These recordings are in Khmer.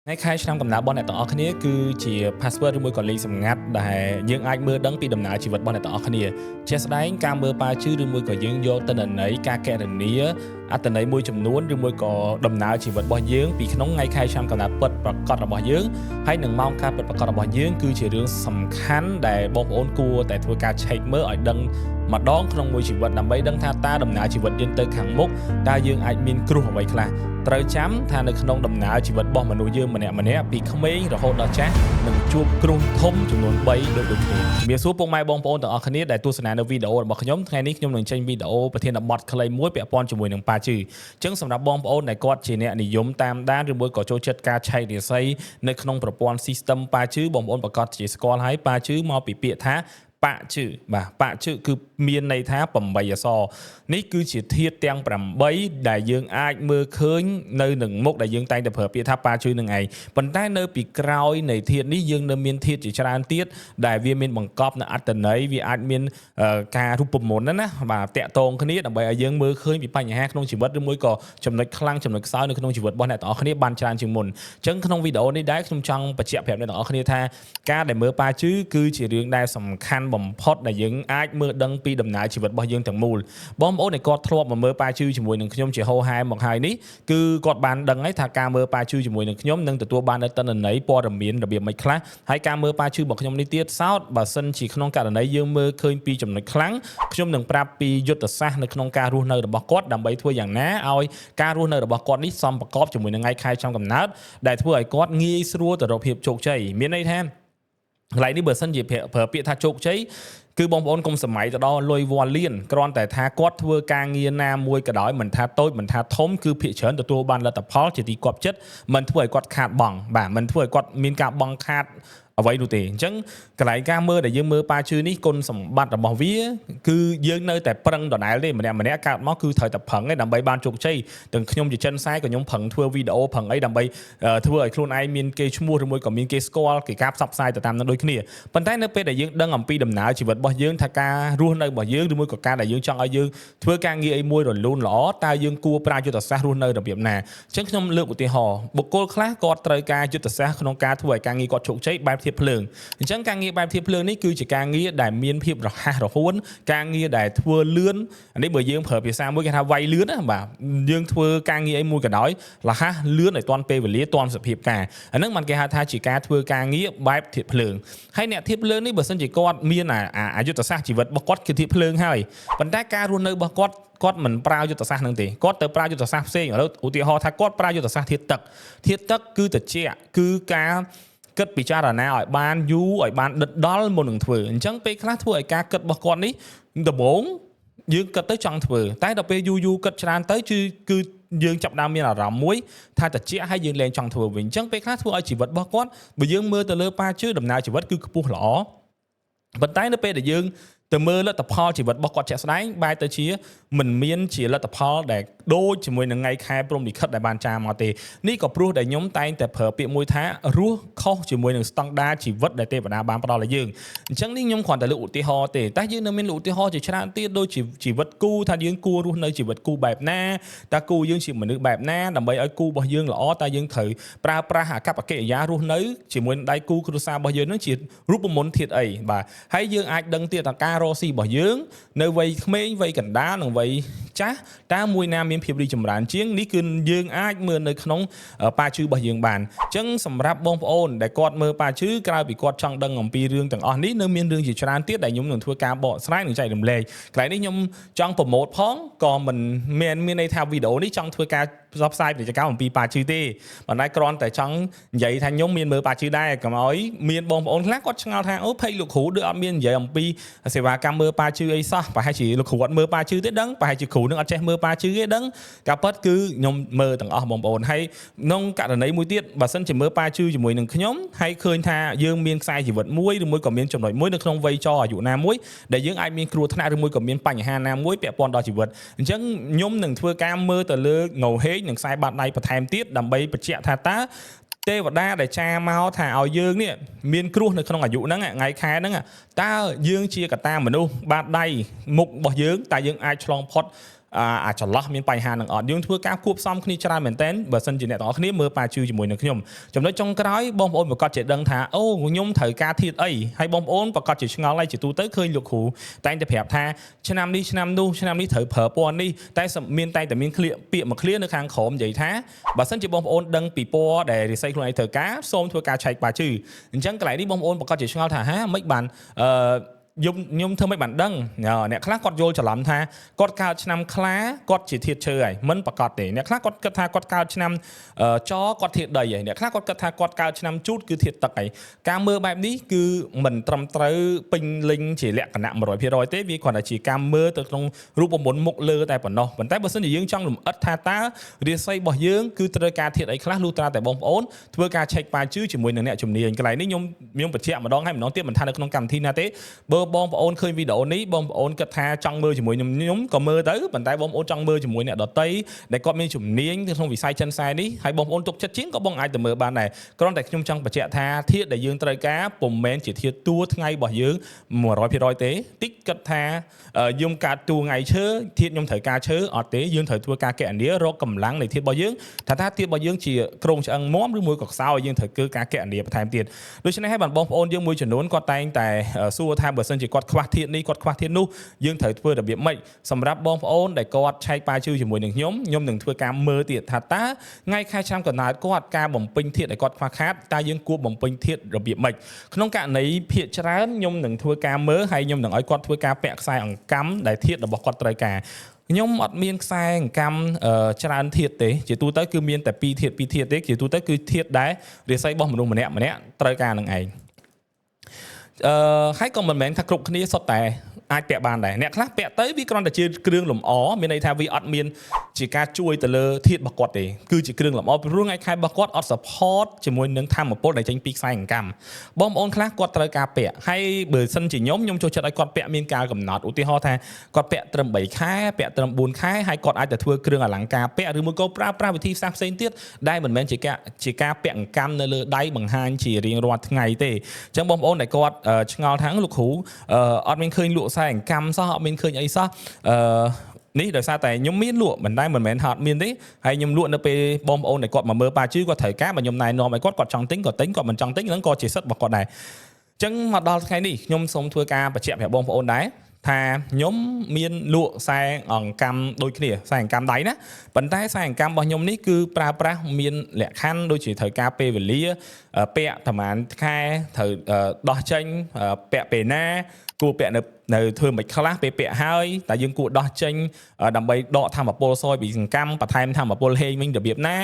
ថ្ងៃខែឆ្នាំកំណើតរបស់អ្នកទាំងអស់គ្នាគឺជា password ឬមួយក៏លេខសម្ងាត់ដែលយើងអាចមើលដឹងពីដំណើរជីវិតរបស់អ្នកទាំងអស់គ្នាជាក់ស្ដែងការមើលប៉ាជឺឬមួយក៏យើងយកទិន្នន័យការកណនាអត្ថន័យមួយចំនួនឬមួយក៏ដំណើរជីវិតរបស់យើងពីក្នុងថ្ងៃខែឆ្នាំកំណើតពិតប្រាកដរបស់យើងហើយនឹងម៉ោងការពិតប្រាកដរបស់យើងគឺជារឿងសំខាន់ដែលបងប្អូនគួរតែធ្វើការឆែកមើលឲ្យដឹងម្ដងក្នុងមួយជីវិតដើម្បីដឹងថាតើដំណើរជីវិតយើងទៅខាងមុខតើយើងអាចមានគ្រោះអ្វីខ្លះ ត្រូវចាំថានៅក្នុងដំណើរជីវិតរបស់មនុស្សយើងម្នាក់ៗពីក្មេងរហូតដល់ចាស់នឹងជួបគ្រោះធំចំនួន3ដូចដូចគ្នាជំរាបសួរពុកម៉ែបងប្អូនទាំងអស់គ្នាដែលទស្សនានៅវីដេអូរបស់ខ្ញុំថ្ងៃនេះខ្ញុំនឹងចេញវីដេអូប្រធានបទខ្លីមួយពាក់ព័ន្ធជាមួយនឹងប៉ាជឺអញ្ចឹងសម្រាប់បងប្អូនដែលគាត់ជាអ្នកនិយមតាមដានឬមួយក៏ចូលចិត្តការឆែករាសីនៅក្នុងប្រព័ន្ធ system ប៉ាជឺបងប្អូនប្រកាសជាស្គាល់ហើយប៉ាជឺមកពីពាក្យថា បាក់ជឺបាទបាក់ជឺគឺមានន័យថា8អក្សរនេះគឺជាធាតុទាំង8ដែលយើងអាចមើលឃើញនៅនឹងមុខដែលយើងតែងតែប្រើពាក្យថាបាជឺនឹងឯងប៉ុន្តែនៅពីក្រោយនៃធាតុនេះយើងនៅមានធាតុជាច្រើនទៀតដែលវាមានបង្កប់នៅអត្ថន័យវាអាចមានការរូបមន្តណាបាទតាក់ទងគ្នាដើម្បីឲ្យយើងមើលឃើញពីបញ្ហាក្នុងជីវិតឬមួយក៏ចំណុចខ្លាំងចំណុចខ្សោយនៅក្នុងជីវិតរបស់អ្នកទាំងអស់គ្នាបានច្រើនជាងមុនអញ្ចឹងក្នុងវីដេអូនេះដែរខ្ញុំចង់បញ្ជាក់ប្រាប់អ្នកទាំងអស់គ្នាថាការដែលមើលប៉ាជឺគឺជារឿងដែលសំខាន់បំផុតដែលយើងអាចមើលដឹងពីដំណើរជីវិតរបស់យើងទាំងមូលបងប្អូនដែលគាត់ធ្លាប់មកមើលប៉ាជឺជាមួយនឹងខ្ញុំជាហោហែមកហើយនេះគឺគាត់បានដឹងហើយថាការមើលប៉ាជឺជាមួយនឹងខ្ញុំនឹងទទួលបាននូវទិន្នន័យព័ត៌មានរបៀបម៉េចខ្លះហើយការមើលប៉ាជឺរបស់ខ្ញុំនេះទៀតសោតបើសិនជាក្នុងករណីយើងមើលឃើញពីចំណុចខ្លាំងខ្ញុំនឹងប្រាប់ពីយុទ្ធសាស្ត្រនៅក្នុងការរស់នៅរបស់គាត់ដើម្បីធ្វើយ៉ាងណាឲ្យការរស់នៅរបស់គាត់នេះសមប្រកបជាមួយនឹងថ្ងៃខែឆ្នាំកំណើតដែលធ្វើឲ្យគាត់ងាយស្រួលទៅរកភាពជោគជ័យមានន័យថាកន្លែងនេះបើសិនជាប្រើពាក្យថាជោគជ័យគឺបងប្អូនកុំសម័យទៅដល់លុយវ៉ាលៀនគ្រាន់តែថាគាត់ធ្វើការងារណាមួយក៏ដោយមិនថាតូចមិនថាធំគឺភាគច្រើនទទួលបានលទ្ធផលជាទីគាប់ចិត្តមិនធ្វើឲ្យគាត់ខាតបង់បាទមិនធ្វើឲ្យគាត់មានការបង់ខាតអ្វីនោះទេអញ្ចឹងកន្លែងការមើលដែលយើងមើលប៉ាជឿនេះគុណសម្បត្តិរបស់វាគឺយើងនៅតែប្រឹងដដែលទេម្នាក់ម្នាក់កើតមកគឺត្រូវតែប្រឹងឯងដើម្បីបានជោគជ័យទាំងខ្ញុំជាចិនខ្សែក៏ខ្ញុំប្រឹងធ្វើវីដេអូប្រឹងអីដើម្បីធ្វើឲ្យខ្លួនឯងមានគេឈ្មោះឬមួយក៏មានគេស្គាល់គេការផ្សព្វផ្សាយទៅតាមនឹងដូចគ្នាប៉ុន្តែនៅពេលដែលយើងដឹងអំពីដំណើរជីវិតរបស់យើងថាការរស់នៅរបស់យើងឬមួយក៏ការដែលយើងចង់ឲ្យយើងធ្វើការងារអីមួយរលូនល្អតើយើងគួរប្រើយុទ្ធសាស្ត្ររស់នៅរបៀបណាអញ្ចឹងខ្ញុំលើកឧទាហរណ៍បុគ្គលខ្លះគាត់ត្រូវការយុទ្ធសាស្ត្រក្នុងការធ្វើឲ្យការងារគាត់ជោគជ័យបែបធៀបភ្លើងអញ្ចឹងការងារបែបធៀបភ្លើងនេះគឺជាការងារដែលមានភាពរហ័សរហួនការងារដែលធ្វើលឿនអានេះបើយើងប្រើភាសាមួយគេថាវាយលឿនណាបាទយើងធ្វើការងារអីមួយក៏ដោយរហ័សលឿនឲ្យទាន់ពេលវេលាទាន់សភាពការអាហ្នឹងបានគេហៅថាជាការធ្វើការងារបែបធៀបភ្លើងហើយអ្នកធៀបភ្លើងនេះបើសិនជាគាត់មានអាយុទ្ធសាស្ត្រជីវិតរបស់គាត់គឺធៀបភ្លើងហើយប៉ុន្តែការរស់នៅរបស់គាត់គាត់មិនប្រើយុទ្ធសាស្ត្រហ្នឹងទេគាត់ទៅប្រើយុទ្ធសាស្ត្រផ្សេងឥឡូវឧទាហរណ៍ថាគាត់ប្រើយុទ្ធសាស្ត្រធាតុទឹកធាតុទឹកគឺត្រជាក់គឺការគិតពិចារណាឲ្យបានយូរឲ្យបានដិតដល់មុននឹងធ្វើអញ្ចឹងពេលខ្លះធ្វើឲ្យការគិតរបស់គាត់នេះដំបូងយើងគិតទៅចង់ធ្វើតែដល់ពេលយូរយូរគិតច្រើនទៅគឺគឺយើងចាប់ផ្ដើមមានអារម្មណ៍មួយថាត្រជាក់ហើយយើងលែងចង់ធ្វើវិញអញ្ចឹងពេលខ្លះធ្វើឲ្យជីវិតរបស់គាត់បើយើងមើលទៅលើប៉ាជឿដំណើរជីវិតគឺខ្ពស់ល្អប៉ុន្តែនៅពេលដែលយើងទៅមើលលទ្ធផលជីវិតរបស់គាត់ជាក់ស្ដែងបែរទៅជាមិនមានជាលទ្ធផលដែលដូចជាមួយនឹងថ្ងៃខែព្រំលិខិតដែលបានចារមកទេនេះក៏ព្រោះដែលខ្ញុំតែងតែប្រើពាក្យមួយថារស់ខុសជាមួយនឹងស្តង់ដារជីវិតដែលទេវតាបានផ្ដល់ឲ្យយើងអញ្ចឹងនេះខ្ញុំគ្រាន់តែលើកឧទាហរណ៍ទេតែយើងនៅមានឧទាហរណ៍ជាច្រើនទៀតដូចជាជីវិតគូថាយើងគួររស់នៅជីវិតគូបែបណាតើគូយើងជាមនុស្សបែបណាដើម្បីឲ្យគូរបស់យើងល្អតើយើងត្រូវប្រើប្រាស់អាកប្បកិរិយារស់នៅជាមួយនឹងដៃគូគ្រួសាររបស់យើងនឹងជារូបមន្តធាតុអីបាទហើយយើងអាចដឹងទៀតថាការរកស៊ីរបស់យើងនៅវ័យក្មេងវ័យកណ្ដាលនិងវ័យចាស់តើមួយណាមានភាពរីកចម្រើនជាងនេះគឺយើងអាចមើលនៅក្នុងប៉ាជឺរបស់យើងបានអញ្ចឹងសម្រាប់បងប្អូនដែលគាត់មើលប៉ាជឺក្រៅពីគាត់ចង់ដឹងអំពីរឿងទាំងអស់នេះនៅមានរឿងជាច្រើនទៀតដែលខ្ញុំនឹងធ្វើការបកស្រាយនិងចែករំលែកកន្លែងនេះខ្ញុំចង់ promote ផងក៏មិនមានមានន័យថាវីដេអូនេះចង់ធ្វើការផ្សព្វផ្សាយពាណិជ្ជកម្មអំពីប៉ាជឺទេប៉ុន្តែគ្រាន់តែចង់និយាយថាខ្ញុំមានមើលប៉ាជឺដែរកុំឲ្យមានបងប្អូនខ្លះគាត់ឆ្ងល់ថាអូ page លោកគ្រូដូចអត់មាននិយាយអំពីសេវាកម្មមើលប៉ាជឺអីសោះប្រហែលជាលោកគ្រូអត់មើលប៉ាជឺទេដឹងប្រហែលជាគ្រូនឹងអត់ចេះមើលប៉ាជឺទេដឹងការពិតគឺខ្ញុំមើលទាំងអស់បងប្អូនហើយក្នុងករណីមួយទៀតបើសិនជាមើលប៉ាជឺជាមួយនឹងខ្ញុំហើយឃើញថាយើងមានខ្សែជីវិតមួយឬមួយក៏មានចំណុចមួយនៅក្នុងវ័យចអាយុណាមួយដែលយើងអាចមានគ្រោះថ្នាក់ឬមួយក៏មានបញ្ហាណាមួយពាក់ព័ន្ធដល់ជីវិតអញ្ចឹងខ្ញុំនឹងធ្វើការមើលទៅលើងោហេងនិងខ្សែបាតដៃបន្ថែមទៀតដើម្បីបញ្ជាក់ថាតើទេវតាដែលចាមកថាឲ្យយើងនេះមានគ្រោះនៅក្នុងអាយុហ្នឹងថ្ងៃខែហ្នឹងតើយើងជាកតាមនុស្សបាតដៃមុខរបស់យើងតើយើងអាចឆ្លងផុត អាចន្លោះមានបញ្ហានឹងអត់យើងធ្វើការគួបផ្សំគ្នាច្រើនមែនតើបើសិនជាអ្នកទាំងអស់គ្នាមើលប៉ាជឿជាមួយនឹងខ្ញុំចំណុចចុងក្រោយបងប្អូនប្រកាសជាដឹងថាអូខ្ញុំត្រូវការធាតុអីហើយបងប្អូនប្រកាសជាឆ្ងល់ហើយជាទូទៅឃើញលោកគ្រូតែងតែប្រាប់ថាឆ្នាំនេះឆ្នាំនោះឆ្នាំនេះត្រូវប្រើពណ៌នេះតែមានតែតែមានឃ្លាពាក្យមួយឃ្លានៅខាងក្រោមនិយាយថាបើសិនជាបងប្អូនដឹងពីពណ៌ដែលរាសីខ្លួនឯងត្រូវការសូមធ្វើការឆែកប៉ាជឿអញ្ចឹងកន្លែងនេះបងប្អូនប្រកាសជាឆ្ងល់ថាហាមិនបានអឺខ្ញុំខ្ញុំធ្វើមិនបានដឹងអ្នកខ្លះគាត់យល់ច្រឡំថាគាត់កើតឆ្នាំខ្លាគាត់ជាធាតុឈើហើយមិនប្រកាសទេអ្នកខ្លះគាត់គិតថាគាត់កើតឆ្នាំចគាត់ធាតុដីហើយអ្នកខ្លះគាត់គិតថាគាត់កើតឆ្នាំជូតគឺធាតុទឹកហើយការមើលបែបនេះគឺមិនត្រឹមត្រូវពេញលេញជាលក្ខណៈ100%ទេវាគ្រាន់តែជាការមើលទៅក្នុងរូបមន្តមុខលើតែប៉ុណ្ណោះប៉ុន្តែបើសិនជាយើងចង់លម្អិតថាតើរាសីរបស់យើងគឺត្រូវការធាតុអីខ្លះលុះត្រាតែបងប្អូនធ្វើការឆែកប៉ាជឿជាមួយនឹងអ្នកជំនាញកន្លែងនេះខ្ញុំខ្ញុំបញ្ជាក់ម្ដងហើយម្ដងទៀតមិនថានៅក្នុងកម្មវិធីណាទេបើបងប្អូនឃើញវីដេអូនេះបងប្អូនគិតថាចង់មើលជាមួយខ្ញុំខ្ញុំក៏មើលទៅប៉ុន្តែបងប្អូនចង់មើលជាមួយអ្នកដទៃដែលគាត់មានជំនាញក្នុងវិស័យចិនខ្សែនេះហើយបងប្អូនទុកចិត្តជាងក៏បងអាចទៅមើលបានដែរគ្រាន់តែខ្ញុំចង់បញ្ជាក់ថាធាតុដែលយើងត្រូវការពុំមែនជាធាតុតួថ្ងៃរបស់យើង100%ទេតិចគិតថាយើងកើតតួថ្ងៃឈើធាតុខ្ញុំត្រូវការឈើអត់ទេយើងត្រូវធ្វើការកណនារកកម្លាំងនៃធាតុរបស់យើងថាថាធាតុរបស់យើងជាគ្រោងឆ្អឹងមាំឬមួយក៏ខ្សោយយើងត្រូវធ្វើការកណនាបន្ថែមទៀតដូច្នេះហើយបងប្អូនយើងមួយចំនួនគាត់តែងតែសួរថាបើសិនជាគាត់ខ្វះធាតុនេះគាត់ខ្វះធាតុនោះយើងត្រូវធ្វើរបៀបម៉េចសម្រាប់បងប្អូនដែលគាត់ឆែកប៉ាជឿជាមួយនឹងខ្ញុំខ្ញុំនឹងធ្វើការមើលទៀតថាតើថ្ងៃខែឆ្នាំកំណើតគាត់ការបំពេញធាតុដែលគាត់ខ្វះខាតតើយើងគួរបំពេញធាតុរបៀបម៉េចក្នុងករណីភាគច្រើនខ្ញុំនឹងធ្វើការមើលហើយខ្ញុំនឹងឲ្យគាត់ធ្វើការពាក់ខ្សែអង្កាំដែលធាតុរបស់គាត់ត្រូវការខ្ញុំអត់មានខ្សែអង្កាំច្រើនធាតុទេជាទូទៅគឺមានតែ2ធាតុ2ធាតុទេជាទូទៅគឺធាតុដែលរាសីរបស់មនុស្សម្នាក់ម្នាក់ត្រូវការនឹងឯងហើយក៏មិនមែនថាគ្រប់គ្នាសុទ្ធតែអាចពាក់បានដែរអ្នកខ្លះពាក់ទៅវាគ្រាន់តែជាគ្រឿងលម្អមានន័យថាវាអត់មានជាការជួយទៅលើធាតុរបស់គាត់ទេគឺជាគ្រឿងលម្អព្រោះថ្ងៃខែរបស់គាត់អត់ support ជាមួយនឹងធម្មពលដែលចេញពីខ្សែអង្កាំបងប្អូនខ្លះគាត់ត្រូវការពាក់ហើយបើសិនជាខ្ញុំចូលចិត្តឲ្យគាត់ពាក់មានការកំណត់ឧទាហរណ៍ថាគាត់ពាក់ត្រឹម3ខែពាក់ត្រឹម4ខែហើយគាត់អាចទៅធ្វើគ្រឿងអលង្ការពាក់ឬមួយក៏ប្រើប្រាស់វិធីសាស្ត្រផ្សេងទៀតដែលមិនមែនជាការពាក់អង្កាំនៅលើដៃបង្ហាញជារៀងរាល់ថ្ងៃទេអញ្ចឹងបងប្អូនដែលគាត់ឆ្ងល់ថាលោកគ្រូអត់មានឃើញលក់ខ្សែអង្កាំសោះអត់មានឃើញអីសោះអឺនេះដោយសារតែខ្ញុំមានលក់មិនតែមិនមែនថាអត់មានទេហើយខ្ញុំលក់នៅពេលបងប្អូនដែលគាត់មកមើលប៉ាជឿគាត់ត្រូវការបើខ្ញុំណែនាំឲ្យគាត់គាត់ចង់ទិញក៏ទិញគាត់មិនចង់ទិញហ្នឹងក៏ជាសិទ្ធិរបស់គាត់ដែរអញ្ចឹងមកដល់ថ្ងៃនេះខ្ញុំសូមធ្វើការបញ្ជាក់ប្រាប់បងប្អូនដែរថាខ្ញុំមានលក់ខ្សែអង្កាំដូចគ្នាខ្សែអង្កាំដៃណាប៉ុន្តែខ្សែអង្កាំរបស់ខ្ញុំនេះគឺប្រើប្រាស់មានលក្ខខណ្ឌដូចជាត្រូវការពេលវេលាពាក់ប្រហែលខែត្រូវដោះចេញពាក់ពេលណាគួរពាក់នៅធ្វើមិនខ្លះពេលពាក់ហើយតែយើងគួរដោះចេញដើម្បីដកធម្មពលសយពីសង្កម្មបន្ថែមធម្មពលហេងវិញរបៀបណា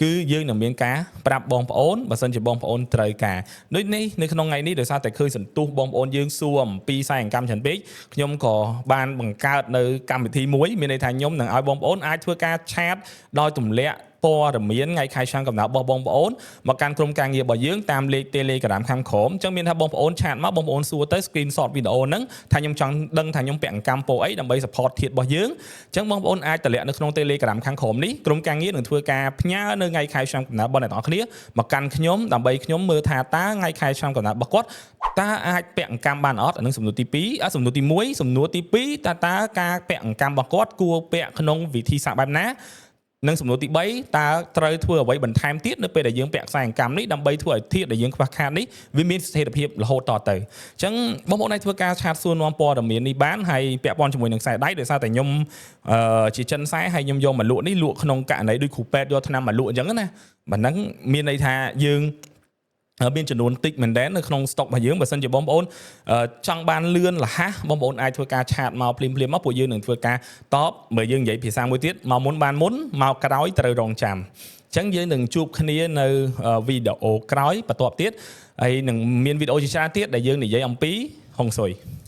គឺយើងនឹងមានការប្រាប់បងប្អូនបើសិនជាបងប្អូនត្រូវការដូចនេះនៅក្នុងថ្ងៃនេះដោយសារតែឃើញសន្ទុះបងប្អូនយើងសួរអំពីខ្សែអង្កាំច្រើនពេកខ្ញុំក៏បានបង្កើតនៅកម្មវិធីមួយមានន័យថាខ្ញុំនឹងឲ្យបងប្អូនអាចធ្វើការ chat ដោយទម្លាក់ព័ត៌មានថ្ងៃខែឆ្នាំកំណើតរបស់បងប្អូនមកកាន់ក្រុមការងាររបស់យើងតាមលេខ Telegram ខាងក្រោមអញ្ចឹងមានថាបងប្អូន chat មកបងប្អូនសួរទៅ screenshot វីដេអូហ្នឹងថាខ្ញុំចង់ដឹងថាខ្ញុំពាក់អង្កាំពោអីដើម្បី support ធាតុរបស់យើងអញ្ចឹងបងប្អូនអាចតម្លាក់នៅក្នុង Telegram ខាងក្រោមនេះក្រុមការងារនឹងធ្វើការផ្ញើនៅថ្ងៃខែឆ្នាំកំណើតរបស់អ្នកទាំងអស់គ្នាមកកាន់ខ្ញុំដើម្បីខ្ញុំមើលថាតើថ្ងៃខែឆ្នាំកំណើតរបស់គាត់តើអាចពាក់អង្កាំបានអត់អានឹងសំណួរទី2អសំណួរទី1សំណួរទី2តើការពាក់អង្កាំរបស់គាត់គួរពាក់ក្នុងវិធីសាស្ត្របែបណានិងសំណួរទី3តើត្រូវធ្វើអ្វីបន្ថែមទៀតនៅពេលដែលយើងពាក់ខ្សែអង្កាំនេះដើម្បីធ្វើឲ្យធាតុដែលយើងខ្វះខាតនេះវាមានស្ថិរភាពរហូតតទៅអញ្ចឹងបងប្អូនអាចធ្វើការ chat សួរនាំព័ត៌មាននេះបានហើយពាក់ព័ន្ធជាមួយនឹងខ្សែដៃដោយសារតែខ្ញុំជាចិនខ្សែហើយខ្ញុំយកមកលក់នេះលក់ក្នុងករណីដូចគ្រូពេទ្យយកថ្នាំមកលក់អញ្ចឹងណាបើហ្នឹងមានន័យថាយើងមានចំនួនតិចមែនទែននៅក្នុងស្តុករបស់យើងបើសិនជាបងប្អូនចង់បានលឿនលះបងប្អូនអាចធ្វើការ chat មកភ្លាមៗមកពួកយើងនឹងធ្វើការតបបើយើងនិយាយភាសាមួយទៀតមកមុនបានមុនមកក្រោយត្រូវរងចាំអញ្ចឹងយើងនឹងជួបគ្នានៅវីដេអូក្រោយបន្ទាប់ទៀតហើយនឹងមានវីដេអូជាច្រើនទៀតដែលយើងនិយាយអំពីហុងស៊ុយ។